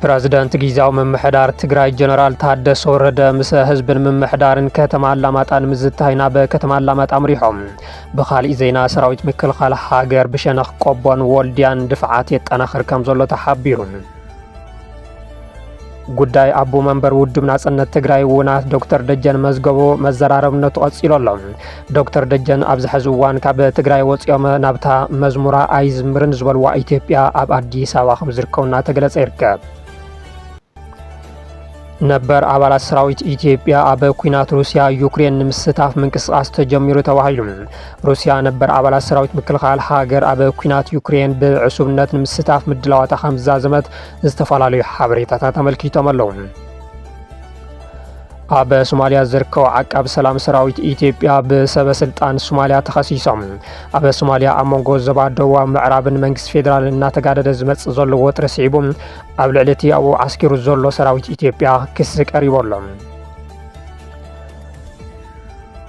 ፕረዚደንት ጊዜያዊ ምምሕዳር ትግራይ ጀነራል ታደሰ ወረደ ምስ ህዝብን ምምሕዳርን ከተማ ኣላማጣ ንምዝታይ ናብ ከተማ ኣላማጣ ኣምሪሖም። ብኻሊእ ዜና፣ ሰራዊት ምክልኻል ሃገር ብሸነኽ ቆቦን ወልድያን ድፍዓት የጠናኽር ከም ዘሎ ተሓቢሩ። ጉዳይ ኣቦ መንበር ውድብ ናጽነት ትግራይ ውናት ዶክተር ደጀን መዝገቦ መዘራረብነቱ ቀጺሉ ኣሎ። ዶክተር ደጀን ኣብዚ ሕዚ እዋን ካብ ትግራይ ወጺኦም ናብታ መዝሙራ ኣይዝምርን ዝበልዋ ኢትዮጵያ ኣብ ኣዲስ ኣበባ ከም ዝርከቡ እናተገለጸ ይርከብ። ነበር ኣባላት ሰራዊት ኢትዮጵያ ኣብ ኲናት ሩስያ ዩክሬን ንምስታፍ ምንቅስቃስ ተጀሚሩ ተባሂሉ። ሩስያ ነበር ኣባላት ሰራዊት ምክልኻል ሃገር ኣብ ኲናት ዩክሬን ብዕሱብነት ንምስታፍ ምድላዋታ ከም ዝዛዘመት ዝተፈላለዩ ሓበሬታታት ኣመልኪቶም ኣለዉ። ኣብ ሶማልያ ዝርከቡ ዓቃብ ሰላም ሰራዊት ኢትዮጵያ ብሰበ ስልጣን ሶማልያ ተኸሲሶም። ኣብ ሶማልያ ኣብ መንጎ ዞባ ደቡባዊ ምዕራብን መንግስቲ ፌደራልን እናተጋደደ ዝመጽእ ዘሎ ወጥሪ ስዒቡ፣ ኣብ ልዕሊ እቲ ኣብኡ ዓስኪሩ ዘሎ ሰራዊት ኢትዮጵያ ክሲ ቀሪቡ ኣሎ።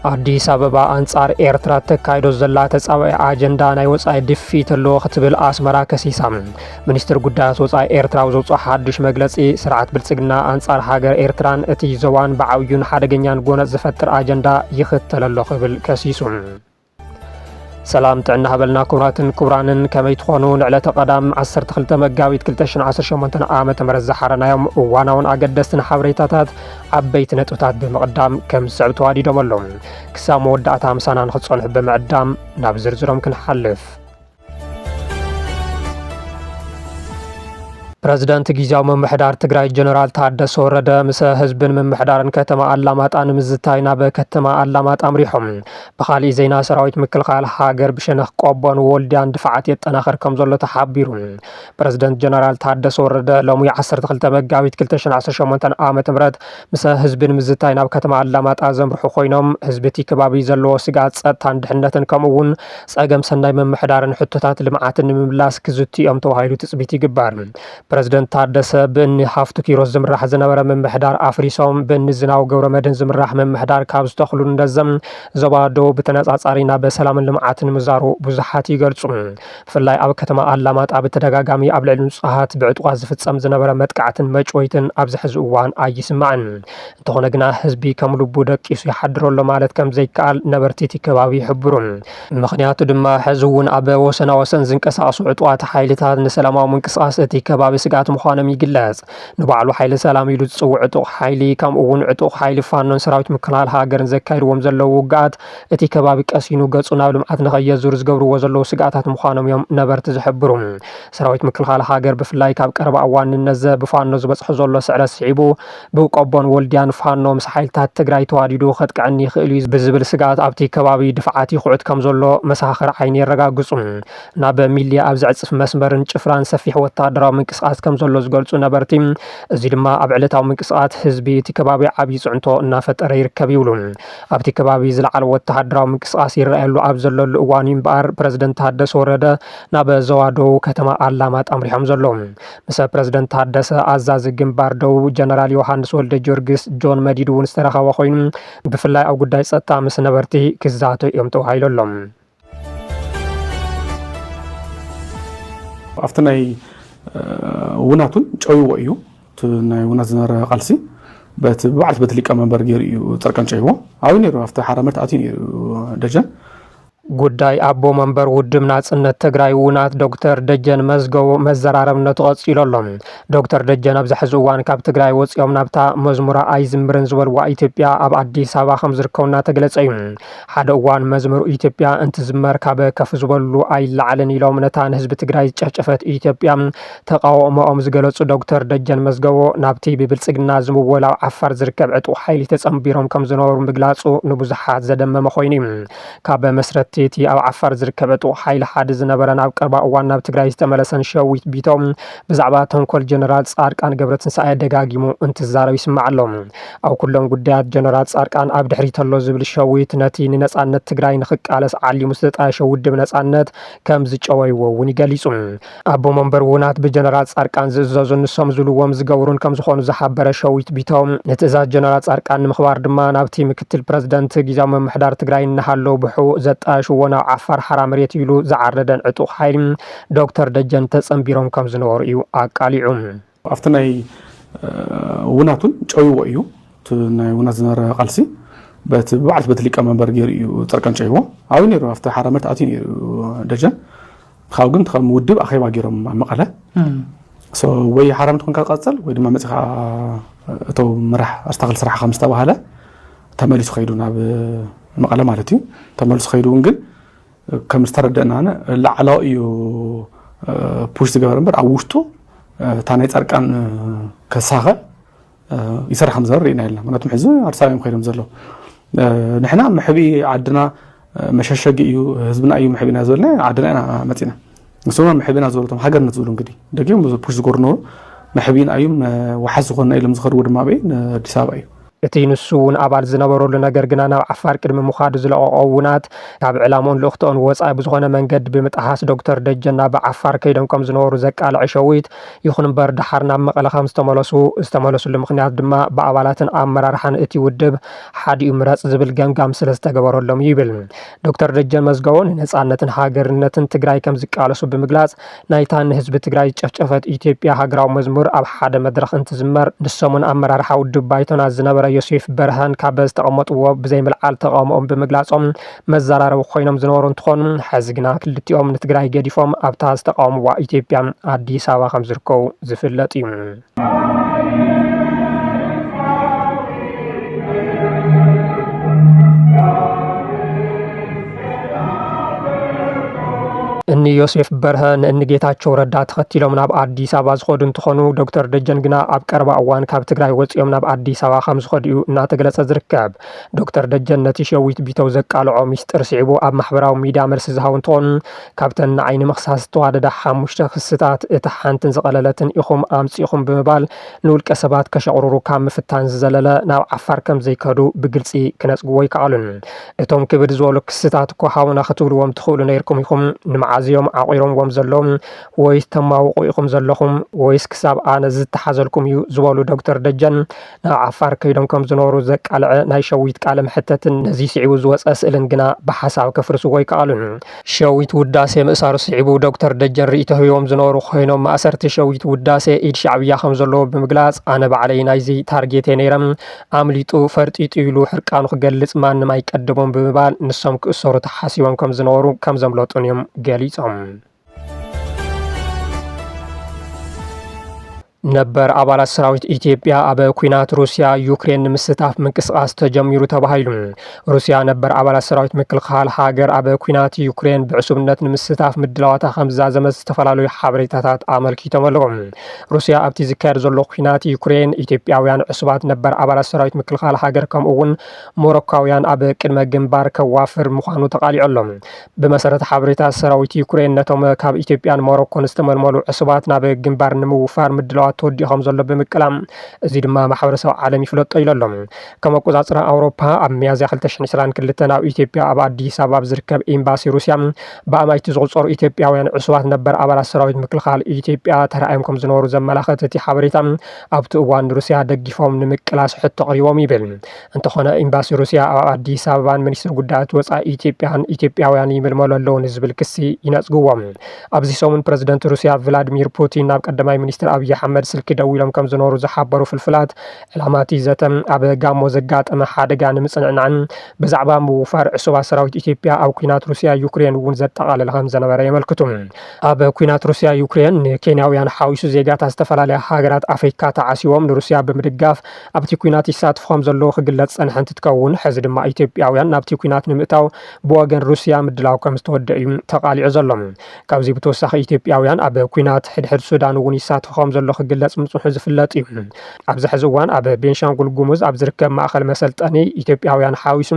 ኣዲስ ኣበባ፣ ኣንጻር ኤርትራ ተካይዶ ዘላ ተጻባኢ ኣጀንዳ ናይ ወጻኢ ድፊት ኣሎ ክትብል ኣስመራ ከሲሳ። ሚኒስትር ጉዳያት ወጻኢ ኤርትራ ኣብ ዘውጽኦ ሓድሽ መግለጺ፣ ስርዓት ብልጽግና ኣንጻር ሃገር ኤርትራን እቲ ዞባን ብዓብዩን ሓደገኛን ጎነጽ ዝፈጥር ኣጀንዳ ይኽተል ኣሎ ክብል ከሲሱ። ሰላም ጥዕና ሃበልና ክቡራትን ክቡራንን፣ ከመይ ትኾኑ? ንዕለተ ቀዳም ዓሰርተ ክልተ መጋቢት ክልተ ሽሕን ዓሰርተ ሸሞንተን ዓመተ ምህረት ዝሓረናዮም እዋናውን ኣገደስትን ሓበሬታታት ዓበይቲ ነጥብታት ብምቕዳም ከም ዝስዕብ ተዋዲዶም ኣለዉ። ክሳብ መወዳእታ ምሳና ንኽትጸንሑ ብምዕዳም ናብ ዝርዝሮም ክንሓልፍ። ፕረዚደንት ጊዜያዊ ምምሕዳር ትግራይ ጀነራል ታደሰ ወረደ ምስ ህዝብን ምምሕዳርን ከተማ ኣላማጣ ንምዝታይ ናብ ከተማ ኣላማጣ ኣምሪሖም። ብኻሊእ ዜና፣ ሰራዊት ምክልኻል ሃገር ብሸነኽ ቆቦን ወልድያን ድፍዓት የጠናኽር ከም ዘሎ ተሓቢሩ። ፕረዚደንት ጀነራል ታደሰ ወረደ ሎሚ ዓሰርተ ክልተ መጋቢት ክልተ ሽሕን ዓሰርተ ሸሞንተን ዓመተ ምህረት ምስ ህዝቢ ንምዝታይ ናብ ከተማ ኣላማጣ ዘምርሑ ኮይኖም፣ ህዝቢ እቲ ከባቢ ዘለዎ ስግኣት ጸጥታን ድሕነትን ከምኡ እውን ጸገም ሰናይ ምምሕዳርን ሕቶታት ልምዓትን ንምምላስ ክዝትዩ እዮም ተባሂሉ ትጽቢት ይግበር። ፕረዚደንት ታደሰ ብእኒ ሃፍቱ ኪሮስ ዝምራሕ ዝነበረ ምምሕዳር ኣፍሪሶም ብእኒ ዝናቡ ገብረመድህን ዝምራሕ ምምሕዳር ካብ ዝተኽሉ፣ ነዘም ዞባ ደቡብ ብተነጻጻሪ ናብ ሰላምን ልምዓትን ምዛሩ ብዙሓት ይገልጹ። ብፍላይ ኣብ ከተማ ኣላማጣ ብተደጋጋሚ ኣብ ልዕሊ ንጹሃት ብዕጡቓት ዝፍጸም ዝነበረ መጥቃዕትን መጭወይትን ኣብዚ ሕዚ እዋን ኣይስማዕን። እንተኾነ ግና፣ ህዝቢ ከም ልቡ ደቂሱ ይሓድር ኣሎ ማለት ከም ዘይከኣል ነበርቲ እቲ ከባቢ ይሕብሩ። ምኽንያቱ ድማ፣ ሕዚ እውን ኣብ ወሰና ወሰን ዝንቀሳቐሱ ዕጡቓት ሓይልታት ንሰላማዊ ምንቅስቓስ እቲ ከባቢ ስግኣት ምዃኖም ይግለጽ። ንባዕሉ ሓይሊ ሰላም ኢሉ ዝጽውዕ ዕጡቕ ሓይሊ፣ ከምኡ እውን ዕጡቕ ሓይሊ ፋኖን ሰራዊት ምክልኻል ሃገርን ዘካይድዎም ዘለዉ ውግኣት፣ እቲ ከባቢ ቀሲኑ ገጹ ናብ ልምዓት ንኸየዙር ዝገብርዎ ዘለዉ ስግኣታት ምዃኖም እዮም ነበርቲ ዝሕብሩ። ሰራዊት ምክልኻል ሃገር ብፍላይ ካብ ቀረባ እዋን ንነዘ ብፋኖ ዝበጽሖ ዘሎ ስዕረት ስዒቡ፣ ብቆቦን ወልድያን ፋኖ ምስ ሓይልታት ትግራይ ተዋዲዱ ከጥቅዐኒ ይኽእል እዩ ብዝብል ስግኣት ኣብቲ ከባቢ ድፍዓት ይኹዕት ከም ዘሎ መሰኻኽር ዓይኒ የረጋግጹ። ናብ ሚልያ ኣብ ዘዕጽፍ መስመርን ጭፍራን ሰፊሕ ወታደራዊ ምንቅስቓስ ከም ዘሎ ዝገልጹ ነበርቲ፣ እዚ ድማ ኣብ ዕለታዊ ምንቅስቓስ ህዝቢ እቲ ከባቢ ዓብዪ ጽዕንቶ እናፈጠረ ይርከብ ይብሉ። ኣብቲ ከባቢ ዝለዓለ ወተሃደራዊ ምንቅስቓስ ይረኣየሉ ኣብ ዘለሉ እዋን እዩ እምበኣር፣ ፕረዚደንት ታደሰ ወረደ ናብ ዞባ ደቡብ ከተማ ኣላማጣ ኣምሪሖም ዘለዉ። ምስ ፕረዚደንት ታደሰ፣ ኣዛዚ ግንባር ደቡብ ጀነራል ዮሃንስ ወልደ ጊዮርጊስ ጆን መዲድ እውን ዝተራኸበ ኮይኑ፣ ብፍላይ ኣብ ጉዳይ ጸጥታ ምስ ነበርቲ ክዛተዩ እዮም ተባሂሉ ኣሎ። ኣብቲ ናይ፣ እ፣ ውናት እውን ጨውይዎ እዩ። እቲ ናይ ውናት ዝነበረ ቃልሲ በቲ፣ ብባዕልቲ በቲ ሊቀመንበር ገይሩ እዩ ጻድቃን ጨውይዎ። ኣብዩ ነይሩ፣ ኣብቲ ሓራ መሬት ኣትዩ ነይሩ ደጀን። ጉዳይ ኣቦ መንበር ውድብ ናጽነት ትግራይ ውናት ዶክተር ደጀን መዝገቡ መዘራረብነቱ ቀጺሉ ኣሎ። ዶክተር ደጀን ኣብዚ ሕዚ እዋን ካብ ትግራይ ወጺኦም ናብታ መዝሙራ ኣይዝምርን ዝበልዋ ኢትዮጵያ ኣብ ኣዲስ ኣበባ ከም ዝርከቡ እናተገለጸ እዩ። ሓደ እዋን መዝሙር ኢትዮጵያ እንትዝመር ካብ ከፍ ዝበሉ ኣይለዓልን ኢሎም ነታ ንህዝቢ ትግራይ ዝጨፍጨፈት ኢትዮጵያ ተቃውሞኦም ዝገለጹ ዶክተር ደጀን መዝገቦ፣ ናብቲ ብብልጽግና ዝምወል ኣብ ዓፋር ዝርከብ ዕጡቕ ሓይሊ ተጸንቢሮም ከም ዝነበሩ ምግላጹ ንብዙሓት ዘደመመ ኮይኑ እዩ። ካብ መስረትቲ እቲ ኣብ ዓፋር ዝርከብ ዕጡቕ ሓይሊ ሓደ ዝነበረን ኣብ ቀረባ እዋን ናብ ትግራይ ዝተመለሰን ሸዊት ቢተው፣ ብዛዕባ ተንኮል ጀነራል ጻድቃን ገብረትንሳኤ ደጋጊሙ እንትዛረብ ይስማዕ ኣሎ። ኣብ ኩሎም ጉዳያት ጀነራል ጻድቃን ኣብ ድሕሪት ኣሎ ዝብል ሸዊት፣ ነቲ ንነጻነት ትግራይ ንኽቃለስ ዓሊሙ ዝተጣየሸ ውድብ ነጻነት ከም ዝጨወይዎ እውን ይገሊጹ። ኣቦ መንበር ውናት ብጀነራል ጻድቃን ዝእዘዙን ንሶም ዝብልዎም ዝገብሩን ከም ዝኾኑ ዝሓበረ ሸዊት ቢተው፣ ንትእዛዝ ጀነራል ጻድቃን ንምኽባር ድማ ናብቲ ምክትል ፕረዚደንት ግዝያዊ ምምሕዳር ትግራይ እናሃለዉ ብሕቡእ ዘጣየሽዎ ናብ ዓፋር ሓራ መሬት ኢሉ ዝዓረደን ዕጡቕ ሓይሊ ዶክተር ደጀን ተጸንቢሮም ከም ዝነበሩ እዩ ኣቃሊዑ። ኣብቲ ናይ ውናት እውን ጨውይዎ እዩ። እቲ ናይ ውናት ዝነበረ ቃልሲ በቲ ብባዕልቲ በቲ ሊቀመንበር ገይሩ እዩ ጸርቀን ጨይዎ። ኣብዩ ነይሩ፣ ኣብቲ ሓራ መርት ኣትዩ ነይሩ ደጀን። ካብኡ ግን ከም ውድብ ኣኼባ ገይሮም ኣብ መቐለ። ሶ ወይ ሓራ መርት ኮንካ ቀጽል ወይ ድማ መጺኻ እቶ ምራሕ ኣስታኽል ስራሕ ከም ዝተባህለ ተመሊሱ ከይዱ ናብ መቐለ ማለት እዩ። ተመሊሱ ከይዱ እውን ግን ከም ዝተረደእና ላዕላዊ እዩ ፑሽ ዝገበር እምበር ኣብ ውሽጡ እታ ናይ ጻድቃን ከሳኸ ይሰርሕ ከም ዝነበረ ርኢና የለና። ምክንያቱም ሕዚ ኣዲስ ኣበባ እዮም ከይዶም ዘለዉ። ንሕና መሕቢ ዓድና መሸሸጊ እዩ፣ ህዝብና እዩ መሕቢና ዝበልና ዓድና ኢና መጺና። ንሶም መሕቢና ዝበሉ እቶም ሃገርነት ዝብሉ እንግዲህ ደጊም ብዙ ፑሽ ዝገብሩ ነበሩ። መሕቢና እዩ፣ ወሓስ ዝኾንና ኢሎም ዝኸድዎ ድማ ኣበይ? ንኣዲስ ኣበባ እዩ። እቲ ንሱ እውን ኣባል ዝነበረሉ ነገር ግና ናብ ዓፋር ቅድሚ ምዃዱ ዝለቐቖ ውናት ካብ ዕላምኡን ልእኽትኦን ወጻኢ ብዝኾነ መንገዲ ብምጥሓስ ዶክተር ደጀን ናብ ዓፋር ከይዶም ከም ዝነበሩ ዘቃልዐ ሸዊት፣ ይኹን እምበር ደሓር ናብ መቐለ ከም ዝተመለሱ፣ ዝተመለሱሉ ምኽንያት ድማ ብኣባላትን ኣመራርሓን እቲ ውድብ ሓዲኡ ምረጽ ዝብል ገምጋም ስለ ዝተገበረሎም እዩ ይብል። ዶክተር ደጀን መዝገቦ ንነጻነትን ሃገርነትን ትግራይ ከም ዝቃለሱ ብምግላጽ ናይታ ንህዝቢ ትግራይ ዝጨፍጨፈት ኢትዮጵያ ሃገራዊ መዝሙር ኣብ ሓደ መድረኽ እንትዝመር ንሶምን ኣመራርሓ ውድብ ባይቶና ዝነበረ ዮሴፍ በርሀን ካብ ዝተቐመጥዎ ብዘይምልዓል ተቃውሞኦም ብምግላጾም መዘራረቢ ኮይኖም ዝነበሩ እንትኾኑ፣ ሕዚ ግና ክልቲኦም ንትግራይ ገዲፎም ኣብታ ዝተቃወምዋ ኢትዮጵያ ኣዲስ ኣበባ ከም ዝርከቡ ዝፍለጥ እዩ። እኒ ዮሴፍ በርሀ ንእኒ ጌታቸው ረዳ ተኸቲሎም ናብ ኣዲስ ኣበባ ዝኸዱ እንትኾኑ፣ ዶክተር ደጀን ግና ኣብ ቀረባ እዋን ካብ ትግራይ ወፂኦም ናብ ኣዲስ ኣበባ ከም ዝኸዱ እዩ እናተገለጸ ዝርከብ። ዶክተር ደጀን ነቲ ሸዊት ቢተው ዘቃልዖ ሚስጥር ስዒቡ ኣብ ማሕበራዊ ሚድያ መልሲ ዝሃቡ እንትኾኑ፣ ካብተን ንዓይ ንምኽሳስ ዝተዋደዳ ሓሙሽተ ክስታት እታ ሓንትን ዝቐለለትን ኢኹም ኣምፂእኹም ብምባል ንውልቀ ሰባት ከሸቕርሩ ካብ ምፍታን ዝዘለለ ናብ ዓፋር ከም ዘይከዱ ብግልፂ ክነፅግዎ ኣይከኣሉን። እቶም ክብድ ዝበሉ ክስታት እኮ ሃቡና ክትብልዎም ትኽእሉ ነይርኩም ኢኹም። ንመዓዝ እዮም ዓቑሮምዎም ዘለዉ? ወይስ ተማውቑ ኢኹም ዘለኹም? ወይስ ክሳብ ኣነ ዝተሓዘልኩም እዩ ዝበሉ ዶክተር ደጀን ናብ ዓፋር ከይዶም ከም ዝነበሩ ዘቃልዐ ናይ ሸዊት ቃለ መሕተትን ነዚ ስዒቡ ዝወፀ ስእልን ግና ብሓሳብ ከፍርስዎ ኣይከኣሉን። ሸዊት ውዳሴ ምእሳሩ ስዒቡ ዶክተር ደጀን ርእይቶ ሂቦም ዝነበሩ ኮይኖም፣ ማእሰርቲ ሸዊት ውዳሴ ኢድ ሻዕብያ ከም ዘለዎ ብምግላጽ፣ ኣነ ባዕለይ ናይዚ ታርጌት እየ ነይረ፣ ኣምሊጡ ፈርጢጡ ኢሉ ሕርቃኑ ክገልጽ ማንም ኣይቀድሞን ብምባል ንሶም ክእሰሩ ተሓሲቦም ከም ዝነበሩ ከም ዘምለጡን እዮም ገሊጾም። ነበር ኣባላት ሰራዊት ኢትዮጵያ ኣብ ኲናት ሩስያ ዩክሬን ንምስታፍ ምንቅስቓስ ተጀሚሩ ተባሂሉ። ሩስያ ነበር ኣባላት ሰራዊት ምክልኻል ሃገር ኣብ ኲናት ዩክሬን ብዕሱብነት ንምስታፍ ምድላዋታ ከም ዝዛዘመት ዝተፈላለዩ ሓበሬታታት ኣመልኪቶም ኣለዉ። ሩስያ ኣብቲ ዝካየድ ዘሎ ኲናት ዩክሬን ኢትዮጵያውያን ዕሱባት ነበር ኣባላት ሰራዊት ምክልኻል ሃገር ከምኡ እውን ሞሮካውያን ኣብ ቅድመ ግንባር ከዋፍር ምዃኑ ተቓሊዑ ኣሎ። ብመሰረት ሓበሬታ ሰራዊት ዩክሬን ነቶም ካብ ኢትዮጵያን ሞሮኮን ዝተመልመሉ ዕሱባት ናብ ግንባር ንምውፋር ምድላዋት ተወዲኡ ከም ዘሎ ብምቅላም፣ እዚ ድማ ማሕበረሰብ ዓለም ይፍለጦ ኢሉ ኣሎ። ከም ኣቆጻጽራ ኣውሮፓ ኣብ ሚያዝያ ክልተ ሽሕን ዕስራን ክልተን ኣብ ኢትዮጵያ ኣብ ኣዲስ ኣበባ ኣብ ዝርከብ ኤምባሲ ሩስያ ብኣማይቲ ዝቑጸሩ ኢትዮጵያውያን ዕሱባት ነበር ኣባላት ሰራዊት ምክልኻል ኢትዮጵያ ተራእዮም ከም ዝነበሩ ዘመላኸት እቲ ሓበሬታ ኣብቲ እዋን ንሩስያ ደጊፎም ንምቅላስ ሕቶ ኣቕሪቦም ይብል። እንተኾነ ኤምባሲ ሩስያ ኣብ ኣዲስ ኣበባን ሚኒስትር ጉዳያት ወጻኢ ኢትዮጵያን ኢትዮጵያውያን ይምልመሉ ኣለዉ ንዝብል ክሲ ይነጽግዎ። ኣብዚ ሰሙን ፕረዚደንት ሩስያ ቭላድሚር ፑቲን ናብ ቀዳማይ ሚኒስትር ኣብይ ኣሕመድ ስልኪ ደዊሎም ከም ዝነበሩ ዝሓበሩ ፍልፍላት፣ ዕላማ እቲ ዘተ ኣብ ጋሞ ዘጋጠመ ሓደጋ ንምጽንዕናዕን ብዛዕባ ምውፋር ዕሱባት ሰራዊት ኢትዮጵያ ኣብ ኲናት ሩስያ ዩክሬን እውን ዘጠቓለለ ከም ዝነበረ የመልክቱ። ኣብ ኲናት ሩስያ ዩክሬን ንኬንያውያን ሓዊሱ ዜጋታት ዝተፈላለያ ሃገራት ኣፍሪካ ተዓሲቦም ንሩስያ ብምድጋፍ ኣብቲ ኲናት ይሳትፉ ከም ዘለዉ ክግለጽ ጸንሐ እንትትከውን፣ ሕዚ ድማ ኢትዮጵያውያን ናብቲ ኲናት ንምእታው ብወገን ሩስያ ምድላው ከም ዝተወደአ እዩ ተቓሊዑ ዘሎ። ካብዚ ብተወሳኺ ኢትዮጵያውያን ኣብ ኲናት ሕድሕድ ሱዳን እውን ይሳትፉ ከም ዘሎ ክግለጽ ምጽንሑ ዝፍለጥ እዩ። ኣብዚ ሕዚ እዋን ኣብ ቤንሻንጉል ጉሙዝ ኣብ ዝርከብ ማእኸል መሰልጠኒ ኢትዮጵያውያን ሓዊሱ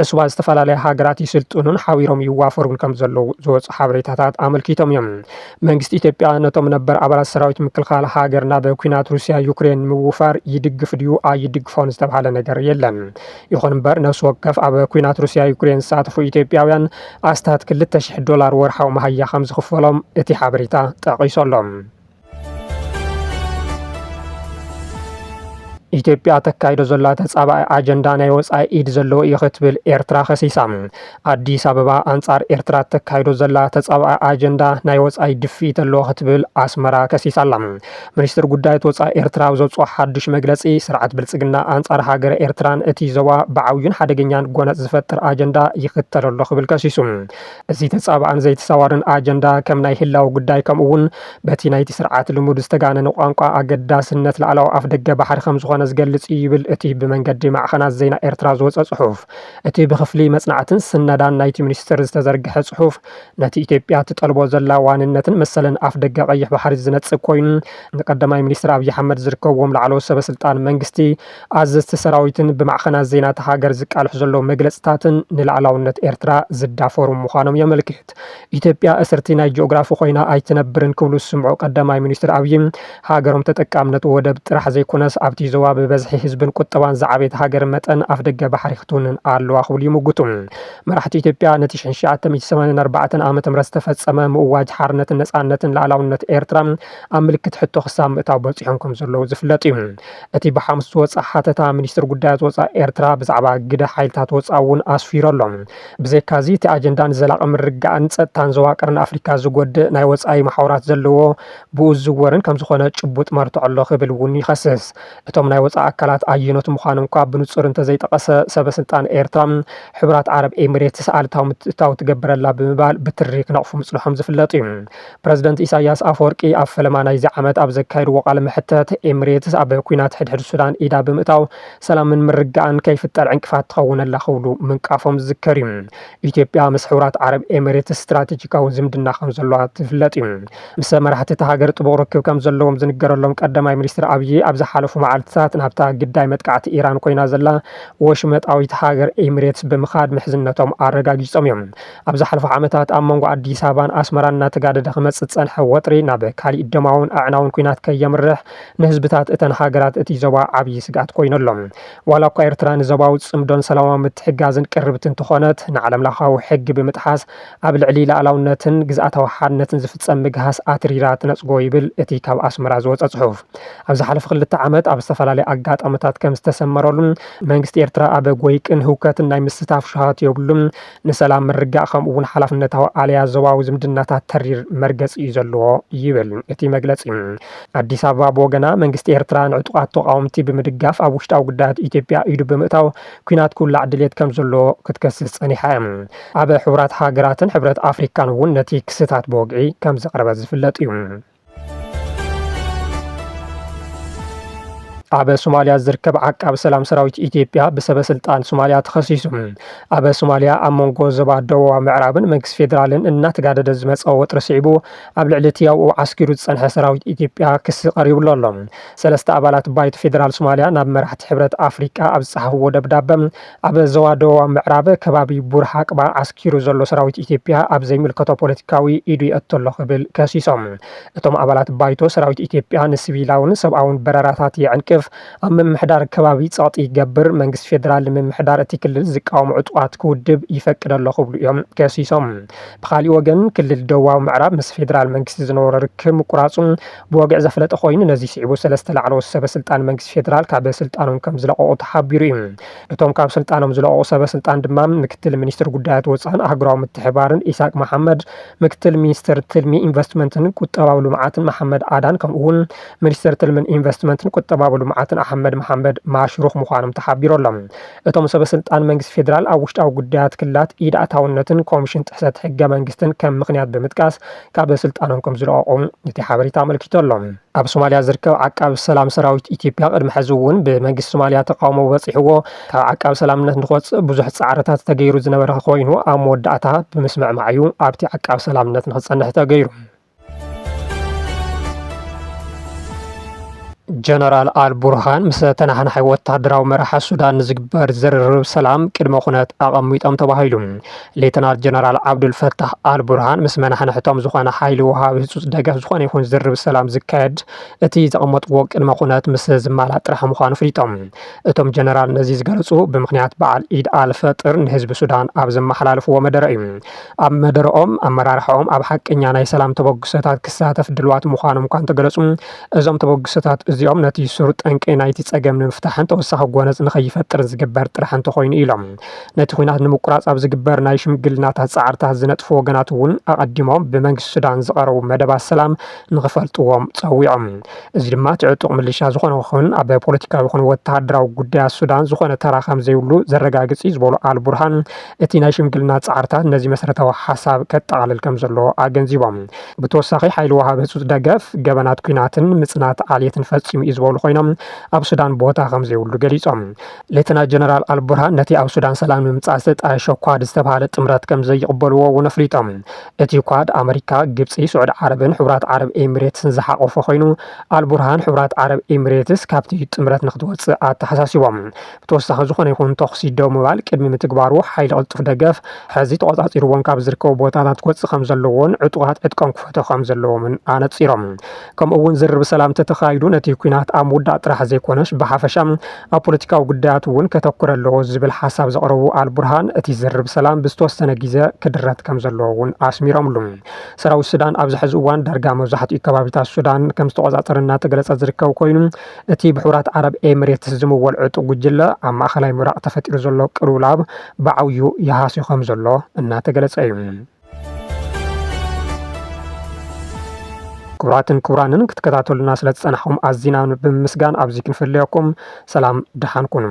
ዕሱባት ዝተፈላለያ ሃገራት ይስልጥኑን ሓቢሮም ይዋፈሩን ከም ዘለዉ ዝወፁ ሓበሬታታት ኣመልኪቶም እዮም። መንግስቲ ኢትዮጵያ ነቶም ነበር ኣባላት ሰራዊት ምክልኻል ሃገር ናብ ኲናት ሩስያ ዩክሬን ንምውፋር ይድግፍ ድዩ ኣይድግፎን ዝተብሃለ ነገር የለን። ይኹን እምበር ነፍሲ ወከፍ ኣብ ኲናት ሩስያ ዩክሬን ዝሳተፉ ኢትዮጵያውያን ኣስታት ክልተ ሽሕ ዶላር ወርሓዊ መሃያ ከም ዝኽፈሎም እቲ ሓበሬታ ጠቒሱ ኣሎ። ኢትዮጵያ ተካይዶ ዘላ ተጻባኢ ኣጀንዳ ናይ ወጻኢ ኢድ ዘለዎ እዩ ክትብል ኤርትራ ከሲሳ። ኣዲስ ኣበባ ኣንጻር ኤርትራ ተካይዶ ዘላ ተጻባኢ ኣጀንዳ ናይ ወጻኢ ድፍኢት ኣለዎ ክትብል ኣስመራ ከሲሳ ኣላ። ሚኒስትር ጉዳያት ወጻኢ ኤርትራ ኣብ ዘውጽኦ ሓድሽ መግለጺ፣ ስርዓት ብልጽግና ኣንጻር ሃገረ ኤርትራን እቲ ዞባ ብዓብዩን ሓደገኛን ጎነጽ ዝፈጥር ኣጀንዳ ይኽተል ኣሎ ክብል ከሲሱ። እዚ ተጻባእን ዘይተሳዋርን ኣጀንዳ ከም ናይ ህላው ጉዳይ ከምኡ እውን በቲ ናይቲ ስርዓት ልሙድ ዝተጋነነ ቋንቋ ኣገዳስነት ላዕላዊ ኣፍ ደገ ባሕሪ ከም ዝኾነ ዝገልጽ እዩ ይብል እቲ ብመንገዲ ማዕኸናት ዜና ኤርትራ ዝወጸ ጽሑፍ። እቲ ብክፍሊ መጽናዕትን ስነዳን ናይቲ ሚኒስትር ዝተዘርግሐ ጽሑፍ ነቲ ኢትዮጵያ ትጠልቦ ዘላ ዋንነትን መሰልን ኣፍ ደገ ቀይሕ ባሕሪ ዝነጽግ ኮይኑ፣ ንቀዳማይ ሚኒስትር ኣብይ ኣሕመድ ዝርከብዎም ላዕለዎት ሰበ ስልጣን መንግስቲ፣ ኣዘዝቲ ሰራዊትን ብማዕኸናት ዜና እታ ሃገር ዝቃልሑ ዘለዉ መግለጽታትን ንላዕላውነት ኤርትራ ዝዳፈሩ ምዃኖም የመልክት። ኢትዮጵያ እስርቲ ናይ ጂኦግራፊ ኮይና ኣይትነብርን ክብሉ ዝስምዑ ቀዳማይ ሚኒስትር ኣብይ፣ ሃገሮም ተጠቃምነት ወደብ ጥራሕ ዘይኮነስ ኣብቲ ዞባ ብበዝሒ ህዝብን ቁጠባን ዝዓበየት ሃገር መጠን ኣፍ ደገ ባሕሪ ክትውንን ኣለዋ ክብሉ ይምጉቱ። መራሕቲ ኢትዮጵያ ነቲ ሽሕን ትሽዓተ ሚእትን ሰማንያን ኣርባዕተን ዓመተ ምህረት ዝተፈጸመ ምእዋጅ ሓርነትን ነጻነትን ላዕላውነት ኤርትራ ኣብ ምልክት ሕቶ ክሳብ ምእታው በጺሖም ከም ዘለዉ ዝፍለጥ እዩ። እቲ ብሓሙስ ዝወጽኣ ሓተታ ሚኒስትር ጉዳያት ወጻኢ ኤርትራ ብዛዕባ ግደ ሓይልታት ወጻኢ እውን ኣስፊሩ ኣሎ። ብዘይካዚ እቲ ኣጀንዳ ንዘላቒ ምርግጋእን ጸጥታን ዞባ ቀርኒ ኣፍሪካ ዝጎድእ ናይ ወጻኢ መሓውራት ዘለዎ ብኡ ዝዝወርን ከም ዝኾነ ጭቡጥ መርትዖ ኣሎ ክብል እውን ይኸስስ። እቶም ናይ ወጻኢ ኣካላት ኣየኖት ምዃኖም እኳ ብንጹር እንተዘይጠቐሰ፣ ሰበ ስልጣን ኤርትራ ሕቡራት ዓረብ ኤሚሬትስ ኣሉታዊ ምትእትታው ትገብረላ ብምባል ብትሪ ክነቕፉ ምጽንሖም ዝፍለጥ እዩ። ፕረዚደንት ኢሳያስ ኣፈወርቂ ኣብ ፈለማ ናይዚ ዓመት ኣብ ዘካየድዎ ቃለ መሕተት፣ ኤሚሬትስ ኣብ ኲናት ሕድሕድ ሱዳን ኢዳ ብምእታው ሰላምን ምርግጋእን ከይፍጠር ዕንቅፋት ትኸውነላ ክብሉ ምንቃፎም ዝዝከር እዩ። ኢትዮጵያ ምስ ሕቡራት ዓረብ ኤሚሬትስ ስትራቴጂካዊ ዝምድና ከም ዘለዋ ትፍለጥ እዩ። ምስ መራሕቲ እታ ሃገር ጥቡቕ ርክብ ከም ዘለዎም ዝንገረሎም ቀዳማይ ሚኒስትር ኣብይ፣ ኣብ ዝሓለፉ መዓልትታት ናብታ ግዳይ መጥቃዕቲ ኢራን ኮይና ዘላ ወሽመጣዊት ሃገር ኤሚሬትስ ብምኻድ ምሕዝነቶም ኣረጋጊጾም እዮም። ኣብ ዝሓለፉ ዓመታት ኣብ መንጎ ኣዲስ ኣበባን ኣስመራን እናተጋደደ ክመጽእ ዝጸንሐ ወጥሪ ናብ ካሊእ ደማውን ኣዕናውን ኲናት ከየምርሕ ንህዝብታት እተን ሃገራት እቲ ዞባ ዓብዪ ስግኣት ኮይኑ ኣሎ። ዋላ እኳ ኤርትራ ንዞባዊ ጽምዶን ሰላማዊ ምትሕግጋዝን ቅርብቲ እንተኾነት፣ ንዓለም ለኻዊ ሕጊ ብምጥሓስ ኣብ ልዕሊ ላዕላውነትን ግዝኣታዊ ሓድነትን ዝፍጸም ምግሃስ ኣትሪራ ትነጽጎ ይብል እቲ ካብ ኣስመራ ዝወጸ ጽሑፍ። ኣብ ዝሓለፈ ክልተ ዓመት ኣብ ዝተፈላለየ ኣጋጣሚታት ከም ዝተሰመረሉን መንግስቲ ኤርትራ ኣብ ጎይቅን ህውከትን ናይ ምስታፍ ሸሃት የብሉን፣ ንሰላም ምርጋእ ከምኡ እውን ሓላፍነታዊ ኣለያ ዞባዊ ዝምድናታት ተሪር መርገጺ እዩ ዘለዎ ይብል እቲ መግለጺ። ኣዲስ ኣበባ ብወገና መንግስቲ ኤርትራ ንዕጡቓት ተቓወምቲ ብምድጋፍ ኣብ ውሽጣዊ ጉዳያት ኢትዮጵያ ኢዱ ብምእታው ኲናት ክውላዕ ድሌት ከም ዘሎ ክትከስስ ጸኒሓ እያ። ኣብ ሕቡራት ሃገራትን ሕብረት ኣፍሪካን እውን ነቲ ክስታት ብወግዒ ከም ዘቕረበት ዝፍለጥ እዩ። ኣብ ሶማልያ ዝርከብ ዓቃቢ ሰላም ሰራዊት ኢትዮጵያ ብሰበ ስልጣን ሶማልያ ተኸሲሱ። ኣብ ሶማልያ ኣብ መንጎ ዞባ ደቡባዊ ምዕራብን መንግስቲ ፌዴራልን እናተጋደደ ዝመጸ ወጥሪ ስዒቡ ኣብ ልዕሊ እቲ ኣብኡ ዓስኪሩ ዝጸንሐ ሰራዊት ኢትዮጵያ ክሲ ቀሪቡሉ ኣሎ። ሰለስተ ኣባላት ባይቶ ፌዴራል ሶማልያ ናብ መራሕቲ ሕብረት ኣፍሪቃ ኣብ ዝጸሓፍዎ ደብዳበ ኣብ ዞባ ደቡባዊ ምዕራብ ከባቢ ቡርሃቅባ ዓስኪሩ ዘሎ ሰራዊት ኢትዮጵያ ኣብ ዘይምልከቶ ፖለቲካዊ ኢዱ የእቶ ኣሎ ክብል ከሲሶም። እቶም ኣባላት ባይቶ ሰራዊት ኢትዮጵያ ንሲቪላውን ሰብኣውን በረራታት የዕንቅፍ፣ ኣብ ምምሕዳር ከባቢ ጸቕጢ ይገብር፣ መንግስቲ ፌዴራል ንምምሕዳር እቲ ክልል ዝቃወሙ ዕጡቓት ክውድብ ይፈቅድ ኣሎ ክብሉ እዮም ከሲሶም። ብኻሊእ ወገን ክልል ደቡባዊ ምዕራብ ምስ ፌዴራል መንግስቲ ዝነበሮ ርክብ ምቁራጹ ብወግዒ ዘፍለጠ ኮይኑ፣ ነዚ ስዒቡ ሰለስተ ላዕለዎት ሰበ ስልጣን መንግስቲ ፌዴራል ካብ ስልጣኖም ከም ዝለቐቑ ተሓቢሩ እዩ። እቶም ካብ ስልጣኖም ዝለቐቑ ሰበ ስልጣን ድማ ምክትል ሚኒስትር ጉዳያት ወፃእን ኣህጉራዊ ምትሕባርን ኢሳቅ መሓመድ፣ ምክትል ሚኒስትር ትልሚ ኢንቨስትመንትን ቁጠባዊ ልምዓትን መሓመድ ኣዳን፣ ከምኡ እውን ሚኒስትር ትልምን ኢንቨስትመንትን ቁጠባዊ ልምዓትን ኣሕመድ መሓመድ ማሽሩኽ ምዃኖም ተሓቢሩ ኣሎ። እቶም ሰበ ስልጣን መንግስቲ ፌዴራል ኣብ ውሽጣዊ ጉዳያት ክልላት ኢድ ኣእታውነትን ኮሚሽን ጥሕሰት ሕገ መንግስትን ከም ምኽንያት ብምጥቃስ ካብ ስልጣኖም ከም ዝለቐቑ እቲ ሓበሬታ ኣመልኪቱ ኣሎ። ኣብ ሶማልያ ዝርከብ ዓቃብ ሰላም ሰራዊት ኢትዮጵያ ቅድሚ ሕዚ እውን ብመንግስቲ ሶማልያ ተቃውሞ በፂሕዎ ካብ ዓቃብ ሰላምነት ንክወፅእ ብዙሕ ፃዕርታት ተገይሩ ዝነበረ ኮይኑ ኣብ መወዳእታ ብምስምዕማዕ እዩ ኣብቲ ዓቃብ ሰላምነት ንክፀንሕ ተገይሩ። ጀነራል ኣልቡርሃን ምስ ተናሓናሒ ወታደራዊ መራሒ ሱዳን ንዝግበር ዝርርብ ሰላም ቅድመ ኩነት ኣቐሚጦም ተባሂሉ። ሌተናል ጀነራል ዓብዱል ፈታህ ኣልቡርሃን ምስ መናሕንሕቶም ዝኾነ ሓይሊ ወሃቢ ህጹጽ ደገፍ ዝኾነ ይኹን ዝርርብ ሰላም ዝካየድ እቲ ዘቐመጥዎ ቅድመ ኩነት ምስ ዝማላእ ጥራሕ ምዃኑ ፍሊጦም። እቶም ጀነራል ነዚ ዝገለጹ ብምኽንያት በዓል ኢድ ኣልፈጥር ንህዝቢ ሱዳን ኣብ ዘመሓላለፍዎ መደረ እዩ። ኣብ መደረኦም ኣመራርሓኦም ኣብ ሓቀኛ ናይ ሰላም ተበግሶታት ክሳተፍ ድልዋት ምዃኖም እኳ እንተገለጹ፣ እዞም ተበግሶታት እዚኦም ነቲ ሱር ጠንቂ ናይቲ ጸገም ንምፍታሕን ተወሳኺ ጎነጽ ንኸይፈጥርን ዝግበር ጥራሕ እንተኾይኑ ኢሎም። ነቲ ኲናት ንምቁራጽ ኣብ ዝግበር ናይ ሽምግልናታት ጻዕርታት ዝነጥፉ ወገናት እውን ኣቐዲሞም ብመንግስቲ ሱዳን ዝቐረቡ መደባት ሰላም ንኽፈልጥዎም ጸዊዖም። እዚ ድማ እቲ ዕጡቕ ምልሻ ዝኾነ ይኹን ኣብ ፖለቲካዊ ይኹን ወተሃደራዊ ጉዳያት ሱዳን ዝኾነ ተራ ከም ዘይብሉ ዘረጋግጽ እዩ ዝበሉ ኣልቡርሃን፣ እቲ ናይ ሽምግልና ጻዕርታት ነዚ መሰረታዊ ሓሳብ ከጠቓልል ከም ዘለዎ ኣገንዚቦም። ብተወሳኺ ሓይሊ ወሃቢ ህጹጽ ደገፍ ገበናት ኲናትን ምጽናት ዓሌትን ፈጺሙ እዩ ዝበሉ ኮይኖም፣ ኣብ ሱዳን ቦታ ከም ዘይብሉ ገሊጾም። ሌተና ጀነራል ኣልቡርሃን ነቲ ኣብ ሱዳን ሰላም ንምምጻእ ዝተጣየሸ ኳድ ዝተባሃለ ጥምረት ከም ዘይቕበልዎ እውን ኣፍሊጦም። እቲ ኳድ ኣመሪካ፣ ግብጺ፣ ስዑዲ ዓረብን ሕቡራት ዓረብ ኤሚሬትስን ዝሓቖፈ ኮይኑ፣ ኣልቡርሃን ሕቡራት ዓረብ ኤሚሬትስ ካብቲ ጥምረት ንክትወጽእ ኣተሓሳሲቦም። ብተወሳኺ ዝኾነ ይኹን ተኹሲ ደው ምባል ቅድሚ ምትግባሩ ሓይሊ ቅልጡፍ ደገፍ ሕዚ ተቖጻጺርዎም ካብ ዝርከቡ ቦታታት ክወጽእ ከም ዘለዎን ዕጡቓት ዕጥቀም ክፈትሑ ከም ዘለዎምን ኣነጺሮም። ከምኡ እውን ዝርርብ ሰላም ተተኻይዱ ነቲ ኲናት ኣብ ምውዳእ ጥራሕ ዘይኮነስ ብሓፈሻ ኣብ ፖለቲካዊ ጉዳያት እውን ከተኩር ኣለዎ ዝብል ሓሳብ ዘቕረቡ ኣልቡርሃን እቲ ዝርርብ ሰላም ብዝተወሰነ ግዜ ክድረት ከም ዘለዎ እውን ኣስሚሮምሉ። ሰራዊት ሱዳን ኣብዚ ሕዚ እዋን ዳርጋ መብዛሕትኡ ከባቢታት ሱዳን ከም ዝተቖጻጸረ እናተገለጸ ዝርከብ ኮይኑ፣ እቲ ብሕቡራት ዓረብ ኤሚሬትስ ዝምወል ዕጡቕ ጉጅለ ኣብ ማእኸላይ ምብራቕ ተፈጢሩ ዘሎ ቅልውላብ ብዓብዩ ይሃስዮ ከም ዘሎ እናተገለጸ እዩ። ክቡራትን ክቡራንን ክትከታተሉና ስለ ዝጸናሕኩም ኣዚና ብምምስጋን ኣብዚ ክንፍለየኩም። ሰላም ደሓን ኩኑ።